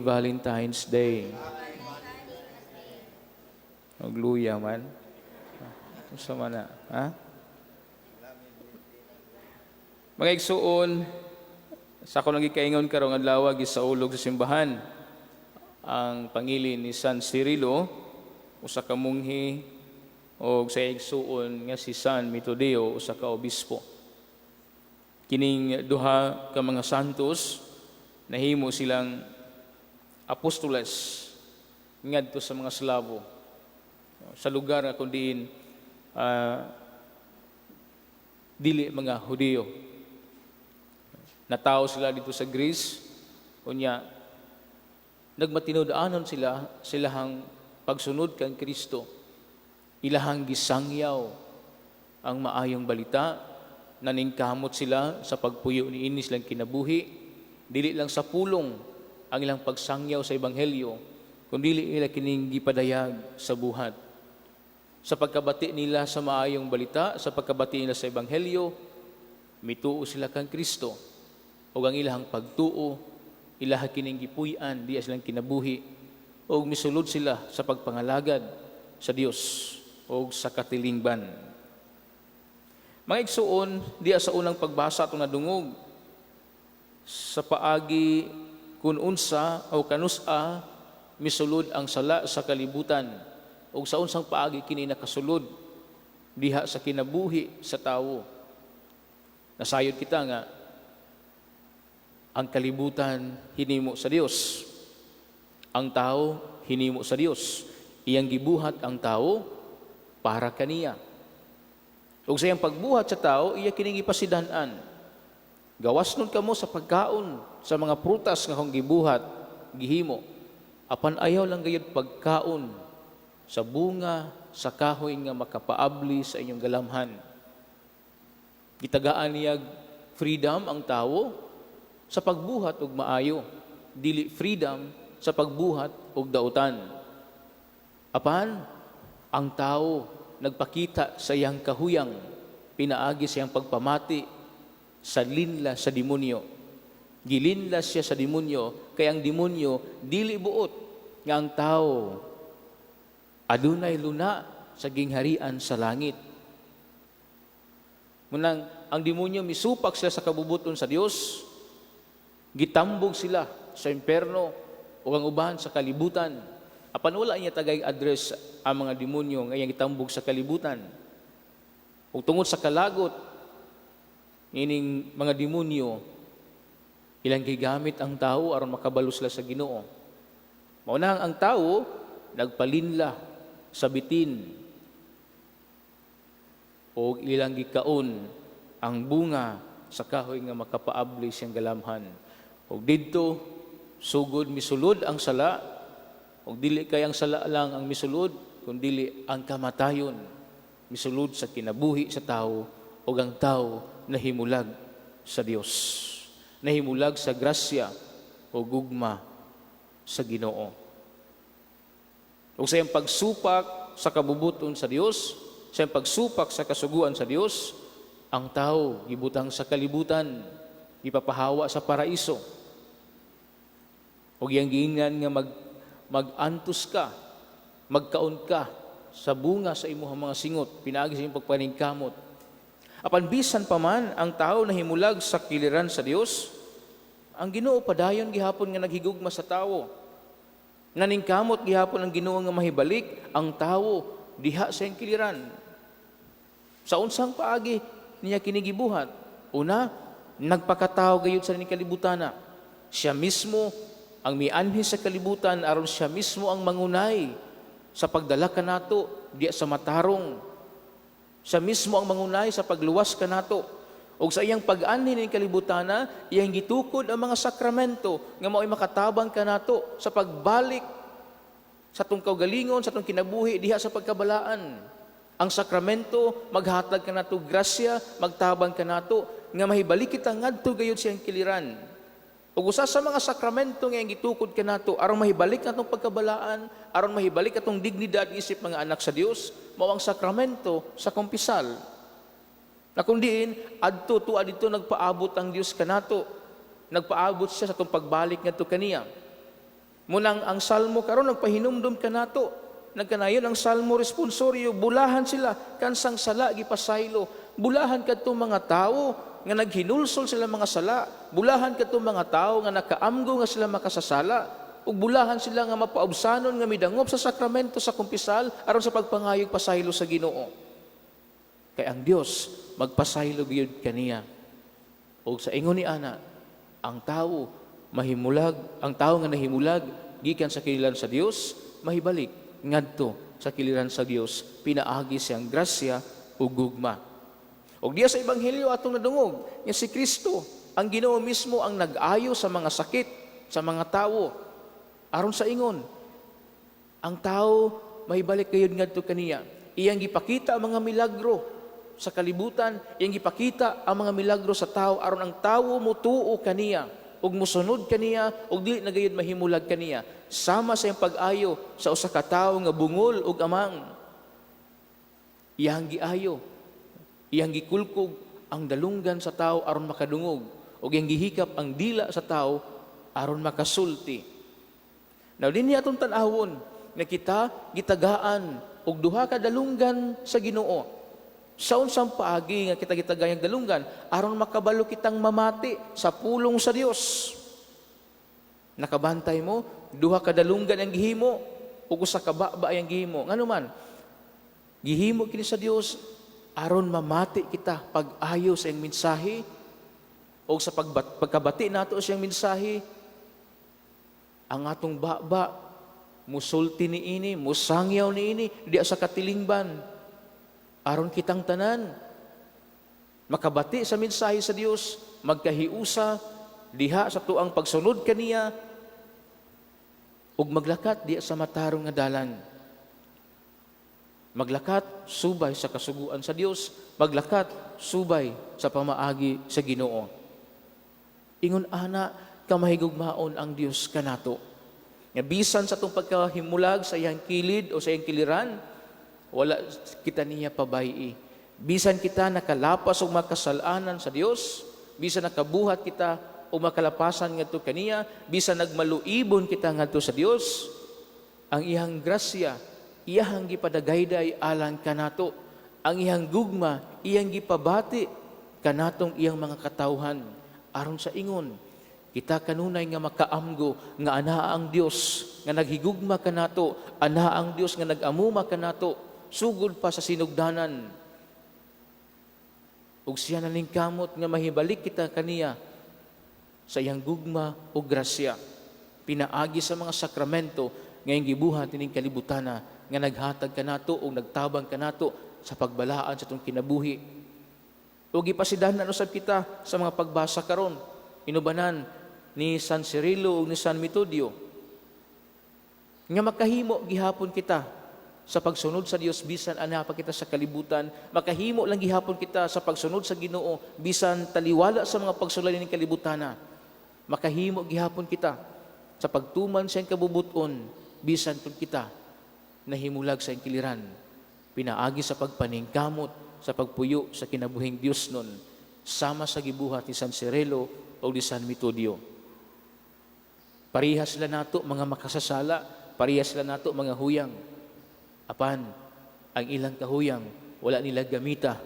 Valentine's Day. Magluya man. Unsa man na, ha? Mga igsuon, sa ako nang gikaingon karong adlaw, gisaulog sa simbahan ang pangilin ni San Cirilo, usa ka monghe, og sa igsuon nga si San Metodio, usa ka obispo. Kining duha ka mga santos, nahimo silang apostoles ngadto sa mga Slavo sa lugar nga kun diin dili mga Hudiyo. Natawo sila dito sa Greece, unya nagmatinud-anon sila silahang pagsunod kang Kristo. Ilahang gisangyaw ang maayong balita, naningkamot sila sa pagpuyo niini silang kinabuhi, dili lang sa pulong ang ilang pagsangyaw sa ebanghelyo, kundi ila kining gipadayag sa buhat. Sa pagkabati nila sa maayong balita, sa pagkabati nila sa ebanghelyo, mituo sila kang Kristo. Ug ang ilahang pagtuo, ilaha kining gipuy-an diya silang kinabuhi, ug misulod sila sa pagpangalagad sa Dios ug sa katilingban. Mga igsuon, diya sa unang pagbasa atong nadungog sa paagi kun unsa o kanus-a misulod ang sala sa kalibutan ug sa unsang paagi kini nakasulod diha sa kinabuhi sa tawo. Nasayod kita nga ang kalibutan hinimo sa Dios. Ang tao hinimo sa Dios. Iyang gibuhat ang tao para kaniya. Ug sa iyang pagbuhat sa tao, iya kining ipasidan-an. Gawas nun kamo sa pagkaon sa mga prutas nga akong gibuhat, gihimo. Apan ayaw lang gayud pagkaon sa bunga sa kahoy nga makapaabli sa inyong galamhan. Gitagaan niya freedom ang tawo sa pagbuhat og maayo, dili freedom sa pagbuhat og dautan. Apan ang tao nagpakita sa iyang kahuyang pinaagi sa iyang pagpamati sa linla sa demonyo. Gilinla siya sa demonyo kay ang demonyo dili buot nga ang tao adunay luna sa gingharian sa langit. Munang ang demonyo misupak sila sa kabubuton sa Dios, gitambog sila sa imperno o ang uban sa kalibutan. Apan wala niya tagay address ang mga demonyo nga iyang gitambog sa kalibutan. Ug tungod sa kalagot ining mga demonyo, ilang gigamit ang tao aron makabalo sila sa Ginoo. Mao na ang tao nagpalinla sa bitin o ilang gikaon ang bunga sa kahoy nga makapaabli siyang galamhan. Ug didto sugod misulod ang sala, ug dili kay ang sala lang ang misulod, kundili ang kamatayon misulod sa kinabuhi sa tao, ug ang tao nahimulag sa Dios. Nahimulag sa grasya o gugma sa Ginoo. Ug sa iyang pagsupak sa kabubuton sa Dios, sa iyang pagsupak sa kasuguan sa Dios, ang tao gibutang sa kalibutan, gipapahawa sa paraiso. Ug iyang giingnan nga mag-antos ka, magkaon ka sa bunga sa imuhang mga singot, pinaagi sa imong pagpaningkamot. Apan bisan pa man ang tao nahimulag sa kiliran sa Dios, ang Ginoo padayon gihapon nga naghigugma sa tawo. Naningkamot gihapon ang Ginoo nga mahibalik ang tawo diha sa iyang kiliran. Sa unsang paagi niya kini gibuhat? Una, nagpakatao gayud sa kalibutana. Siya mismo ang mianhi sa kalibutan aron siya mismo ang mangunay sa pagdala kanato diya sa matarong. Siya mismo ang mangunay sa pagluwas kanato. Og sa iyang pag-anhi ning kalibutana, iyang gitukod ang mga sakramento nga mao'y makatabang kanato sa pagbalik sa atong kaugalingon, sa atong kinabuhi diha sa pagkabalaan. Ang sakramento maghatag kanato grasya, magtabang kanato nga mahibalik kita ngadto gayud siyang kiliran. Ug usa sa mga sakramento nga iyang gitukod kanato aron mahibalik atong pagkabalaan, aron mahibalik atong dignidad isip mga anak sa Dios, mao ang sakramento sa kumpisal. Na kung diin, adto tuwa dito nagpaabot ang Dios kanato. Nagpaabot siya sa atong pagbalik ngadto kaniya. Munang ang salmo karon nagpahinumdum kanato. Nagkanayon ang salmo responsorio, bulahan sila kansang sala gipasaylo. Bulahan kadtong mga tawo nga naghinulsol sila mga sala. Bulahan kadtong mga tawo nga nakaamgo nga sila makasasala. Ug bulahan sila nga mapaubsanon nga midangop sa sakramento sa kumpisal aron sa pagpangayog pasaylo sa Ginoo. Kay ang Dios magpasaylo gyud kaniya. Ug sa ingon ni ana, ang tawo mahimulag, ang tawo nga nahimulag gikan sa kiliran sa Dios, mahibalik ngadto sa kiliran sa Dios pinaagi siyang grasya ug gugma. Ug diya sa ebanghelyo atong nadungog nga si Kristo ang Ginoo mismo ang nag-ayo sa mga sakit sa mga tawo aron sa ingon ang tao mahibalik gayud ngadto kaniya. Iyang gipakita ang mga milagro sa kalibutan, iyang gipakita ang mga milagro sa tao aron ang tawo mutuo kaniya ug mosunod kaniya ug dili na gayud mahimulag kaniya. Sama sa iyang pag-ayo sa usa ka tawo nga bungol ug amang. Iyang giayo, iyang gikulkog ang dalunggan sa tao aron makadungog ug iyang gihikap ang dila sa tao aron makasulti. Now dinhi atong tan-awon nga kita gitagaan og duha ka dalunggan sa Ginoo. Sa unsang paagi nga kita gitagayang dalunggan aron makabalo kitang mamati sa pulong sa Dios. Nakabantay mo, duha ka dalunggan ang gihimo ug usa ka baba ang gihimo. Ngano man? Gihimo kini sa Dios aron mamati kita pag-ayo sa iyang mensahe o sa pagkabati nato sa iyang mensahe, ang atong baba musulti niini, musangyaw niini diya sa katilingban aron kitang tanan makabati sa mensahe sa Dios, magkahiusa diha sa tuang pagsunod kaniya ug maglakat diha sa matarong nga dalan. Maglakat subay sa kasuguan sa Dios, maglakat subay sa pamaagi sa Ginoo. Ingon ana kamahigugmaon ang Dios kanato. Nga bisan sa atong pagkahimulag sa iyang kilid o sa iyang kiliran, wala kita niya pabayi. Bisan kita nakalapas og makasalanan sa Dios, bisan nakabuhat kita o makalapasan ngadto kaniya, bisan nagmaluibon kita ngadto sa Dios, ang iyang grasya iyahang gipadagayday alang kanato. Ang iyang gugma iyang gipabati kanatong iyang mga katawhan aron sa ingon kita kanunay nga makaamgo nga anaa ang Dios nga naghigugma kanato, anaa ang Dios nga nag-amuma kanato sugod pa sa sinugdanan. Ug siya naningkamot nga mahibalik kita kaniya sa iyang gugma ug grasya pinaagi sa mga sakramento nga iyang gibuhat ining kalibutana nga naghatag kanato ug nagtabang kanato sa pagbalaan sa atong kinabuhi. Ug gipasidanan usab kita sa mga pagbasa karon inubanan ni San Cirilo ug ni San Metodio nga makahimo gihapon kita sa pagsunod sa Dios bisan ana pa kita sa kalibutan, makahimo lang gihapon kita sa pagsunod sa Ginoo bisan taliwala sa mga pagsulay ning kalibutana. Makahimo gihapon kita sa pagtuman sa iyang kabubuton bisan tun kita nahimulag sa iyang kiliran pinaagi sa pagpaningkamot sa pagpuyo sa kinabuhing Dios nun sama sa gibuhat ni San Cirilo o ni San Metodio. Parehas sila nato mga makasasala, parehas sila nato mga huyang. Apan, ang ilang kahuyang, wala nila gamita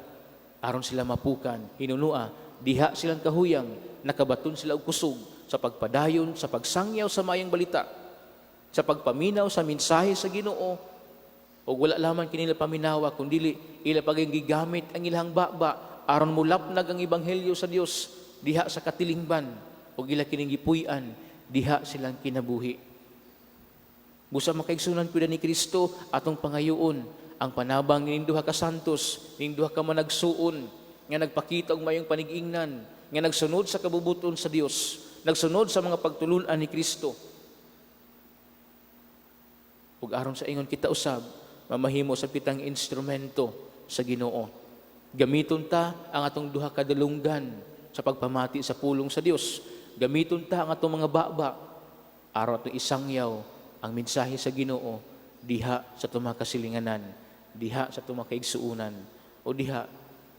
aron sila mapukan. Hinunua, diha silang kahuyang, nakabaton sila og kusog sa pagpadayon, sa pagsangyaw sa mayang balita, sa pagpaminaw sa mensahe sa Ginoo, ug wala lamang kinila paminawa kundili ila paging gigamit ang ilang baba aron mulapnag ang ebanghelyo sa Dios diha sa katilingban ug ila kining gipuy-an diha silang kinabuhi. Busa, makaigsunan ko ni Kristo, atong pangayoon ang panabang ning duha ka santos, ning duha ka managsuon nga nagpakita og mayong panigingnan, nga nagsunod sa kabubuton sa Dios, nagsunod sa mga pagtulun-an ni Kristo. Ug aron sa ingon kita usab mamahimo sa kitang instrumento sa Ginoo. Gamiton ta ang atong duha ka dalunggan sa pagpamati sa pulong sa Dios. Gamiton ta ang atong mga baba aron atong isangyaw ang mensahe sa Ginoo diha sa atong mga kasilinganan, diha sa atong mga kaigsuonan o diha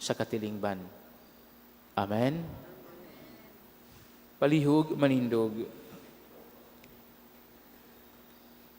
sa katilingban. Amen. Palihog manindog.